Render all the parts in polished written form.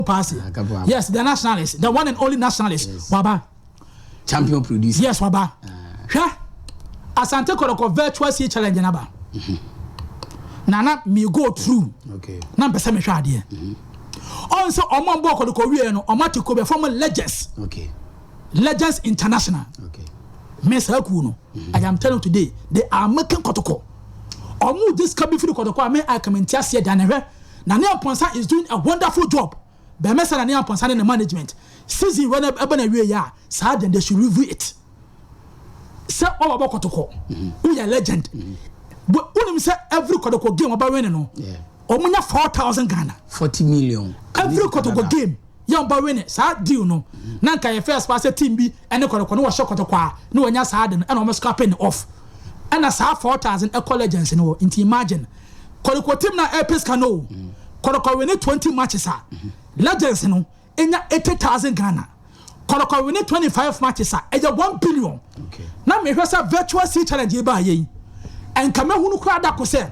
Paase. Ah, Capo aba. Yes, the nationalist, the one and only nationalist. Waba. Champion producer. Yes, waba. Hwɛ, Asante Kɔtɔkɔ virtual sea challenge naba. Nana me go through. Na mpɛ sɛ mehwɛ adeɛ. Ɔn sɛ ɔmo mbɔ Kɔtɔkɔ wie no, ɔmo ate ko bɛ fɔm Legends. Legends International. Me saa kuo no, I am telling you today, they are making Kɔtɔkɔ. Ɔmo this ka bi firi Kɔtɔkɔ a me I come nti aseɛ da ne hwɛ. Nane Amponsa is doing a wonderful job. Bɛmɛ sɛ Nane Amponsa ne ne management season wɛ na ɛbɛ na wie yɛ a, saa then they should review it. Sɛ ɔwɔ bɔ Kɔtɔkɔ, woyɛ legend. But wonim sɛ every Kɔtɔkɔ game ɔba win no, ɔmo nya 4,000 Ghana. 40 million. Every Kɔtɔkɔ game yɛn ba win saa deal no, na nka yɛ first pass team bi ɛne Kɔtɔkɔ no, wɔhyɛ Kɔtɔkɔ a ne wɔnya saa de no, ɛna wɔn scrapping off, ɛna saa 4,000 ɛkɔ legends no wɔ. Nti imagine Kɔtɔkɔ team na ɛpɛ sika no o, Kɔtɔkɔ win 20 matches a, legends no enya 80,000 Ghana. Kɔtɔkɔ win 25 matches a, ɛyɛ 1 billion. Na mehwɛ sɛ virtual sea challenge yi ba yɛ yi, nka mehunu koraa da ko sɛ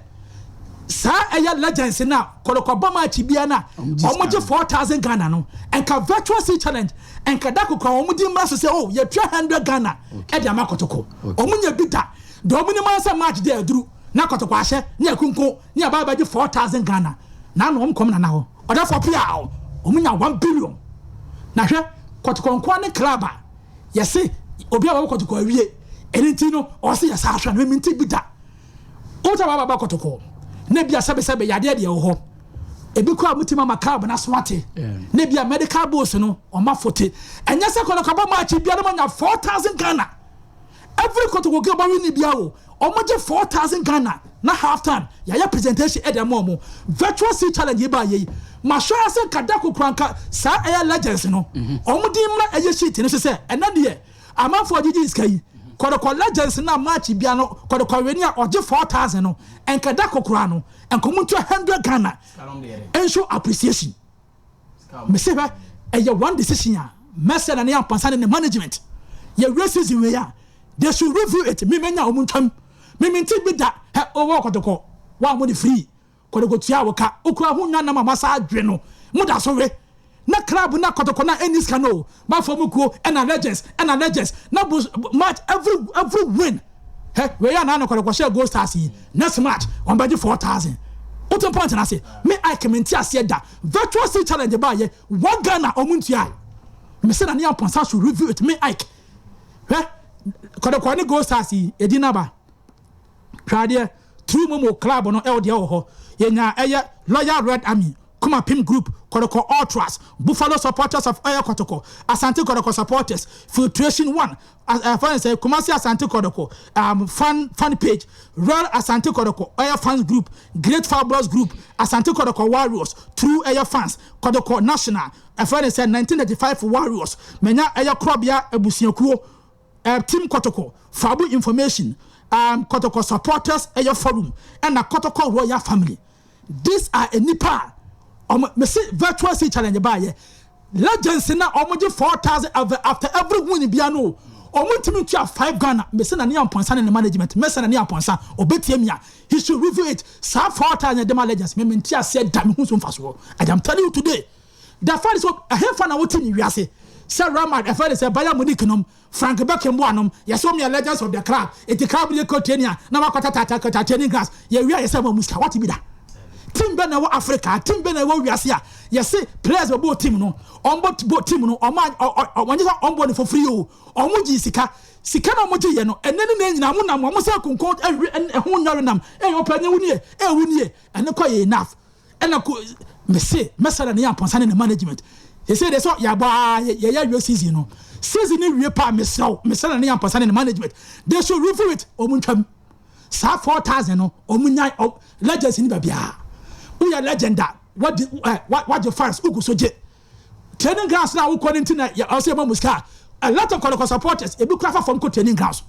saa ɛyɛ legends na Kɔtɔkɔ bɔ match bia na ɔmo gye ɔmo gye sika. 4,000 Ghana no, nka virtual sea challenge nka da ko kora ɔmo di mmara so sɛ, oh, yɛtua 100 Ghana ɛde ama Kɔtɔkɔ. Ɔmo nya bi da deɛ, ɔmo nim sɛ match de aduru na Kɔtɔkɔ ahyɛ ne akunko ne aba abɛgye 4,000 Ghana na ano ɔmo kɔm nana hɔ ɔdɛfɔ pia ɔmo nya 1 billion. Na hwɛ, Kɔtɔkɔ nkoa ne club a yɛse obi a wɔwɔ Kɔtɔkɔ awie, ɛne ti no ɔse yɛsa ahwɛ no memi nti bi da. Wota waba ba Kɔtɔkɔ na bia sɛbesɛbe yadeɛ deɛ wɔ hɔ, ebi kɔ a mutim ama club na so ate na bia medical bills no ɔma fote. Ɛnyɛ sɛ Kɔtɔkɔ bɔ match bia no ma nya 4,000 Ghana every Kɔtɔkɔ game bɔ win bia o, ɔmo gye 4,000 Ghana na half time yɛayɛ presentation ɛde ama ɔmo. Virtual sea challenge yi ba yɛ yi, ma hwɛ ase nkada kokora nka saa ɛyɛ legends no, ɔmo de mmra ɛyɛ sheet no so sɛ ɛnɛ deɛ amanfoɔ gyegye sika yi, Kɔtɔkɔ legends na match bia no Kɔtɔkɔ win a ɔgye 4,000 no, nkada kokora no nkɔmɔ ntua 100 Ghana nso appreciation. Mese hwɛ, ɛyɛ one decision a mɛsɛ na ne yɛ ampansa ne ne management yɛ season wei a, they should review it. Mi menya ɔmo ntwam mímí ntí bi da ɛ ɔwɔ Kɔtɔkɔ wa mo de free Kɔtɔkɔ tua wɔ ka okura ho nwa nam a masa adwe no mo da so we na club na Kɔtɔkɔ na ɛni sika no bafɔ mu kuo ɛna legends, ɛna legends na bo match every win hɛ wei yɛ anan Kɔtɔkɔ hyɛ Gold Stars yi, next match wɔn bɛ gye 4,000. Wotu point na se me I kɛmɛ nti aseɛ da. Virtual sea challenge ba yɛ 1 Ghana ɔmo ntua yi, mɛ sɛ na ne yɛ mpɔnsa so review it. Me Ike, hwɛ, Kɔtɔkɔ ne Gold Stars yi edi naba. Hwɛ adeɛ, true momo club no ɛwɔ deɛ wɔ hɔ, yɛnya ɛyɛ Loyal Red Army, Kumapim Group, Kɔtɔkɔ Ultras, Buffalo supporters of ɛyɛ Kɔtɔkɔ, Asante Kɔtɔkɔ supporters, Filtration One, ɛfɛn sɛ Kumasi Asante Kɔtɔkɔ fan page, Royal Asante Kɔtɔkɔ ɛyɛ fans group, Great Fabulous Group, Asante Kɔtɔkɔ Warriors, True ɛyɛ fans, Kɔtɔkɔ National, ɛfɛn sɛ 1935 Warriors, mɛnya ɛyɛ Korɔbea abusuakuo, Team Kɔtɔkɔ, Fabu Information, Kɔtɔkɔ supporters ɛyɛ forum, ɛna Kɔtɔkɔ Royal Family. These are nipa a ɔmo mesi virtual sea challenge baayɛ legends na ɔmo gye 4,000 after every win bia no, ɔmo ntumi ntua 5 Ghana. Mesi na ne yɛ mpɔnsa ne ne management, mesi na ne yɛ mpɔnsa obetie mi a, he should review it. Saa 4,000 ɛdɛm legends mɛ nti aseɛ da mi ho so nfa soɔ. I am telling you today, the fact is, ɛhɛnfa na wote ne wiase sɛ Real Madrid, ɛfɛ de sɛ Bayern Munich nom, Frank Beckenbauer nom, yɛsɛ wɔn yɛ legends of the club, eti club de kɔ training a na wakɔ tata tata training class yɛ wia yɛsɛ wɔn musika wate bi da. Team bɛ na ɛwɔ Africa, team bɛ na ɛwɔ wiase a yɛsɛ players bɛ bɔ team no, ɔn bɔ team no, ɔmo a ɔ wɔn nyɛ sɛ ɔn bɔ ne for free o, ɔmo gye sika. Sika na ɔmo gye yɛ no, ɛnɛ ne na nyinaa mo nam ɔmo sɛ konko ɛwi ɛho nyɔre nam ɛyɛ ɔpɛ ɛnyɛ wunie ɛwunie nie ɛne kɔ yɛ enough. Ɛna ko mese mɛsɛlɛ ne yɛ apɔnsa ne ne management yɛsɛ de sɛ yɛabɔ aa yɛyɛ awie season no, season ni wie paa, mesrɛw, mesrɛ ne yɛ apɔnsa ne ne management, they should review it. Ɔmo ntwam saa 4,000 no, ɔmo nya ɔ legends ni baabiara. Woyɛ legend a wagye ɛ wagye fans ugu so gye training grounds na wokɔ ne nti na yɛ ɔsɛ yɛ ma mu sika. A lot of Kɔtɔkɔ supporters ebi kura fa fam kɔ training grounds.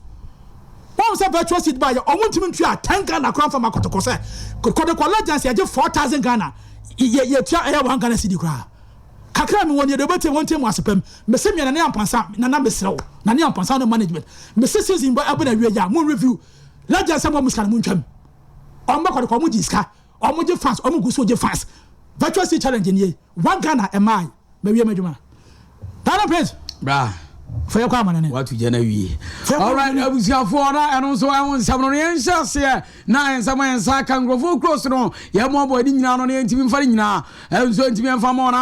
Wɔn sɛ virtual seat ba yɛ, ɔmo ntumi ntua 10 Ghana kura fa ma Kɔtɔkɔ sɛ Kɔtɔkɔ legends yɛgye 4,000 Ghana, yɛ yɛtua ɛyɛ 1 Ghana cedi koraa kakra mi wɔn yɛ de obetie wɔn tie mu asepɛm. Mese mi nane ampansa nana, mesrɛ wo, nane ampansa no management, mese season bɔ ɛbɛ na wie yɛ a, mo review legends sɛ mo mo sika no mo ntwam. Ɔmo bɛ Kɔtɔkɔ, ɔmo gye sika, ɔmo gye fans, ɔmo gu so gye fans. Virtual sea challenge nie, 1 Ghana ɛmaa. Bɛwie m'adwuma. Dano Prince. Bra. Fɛ yɛ kɔ amane ne. Watu gya na wie. Alright, abusuafoɔ, na ɛno nso ɛho nsɛm no yɛnhyɛ aseɛ na nsɛm a yɛnsa ka nkurɔfoɔ kuro so no, yɛmmoaboa ne nyinaa no na yɛntumi mfa no nyinaa ɛnso ntumi ɛmfa ma ɔna.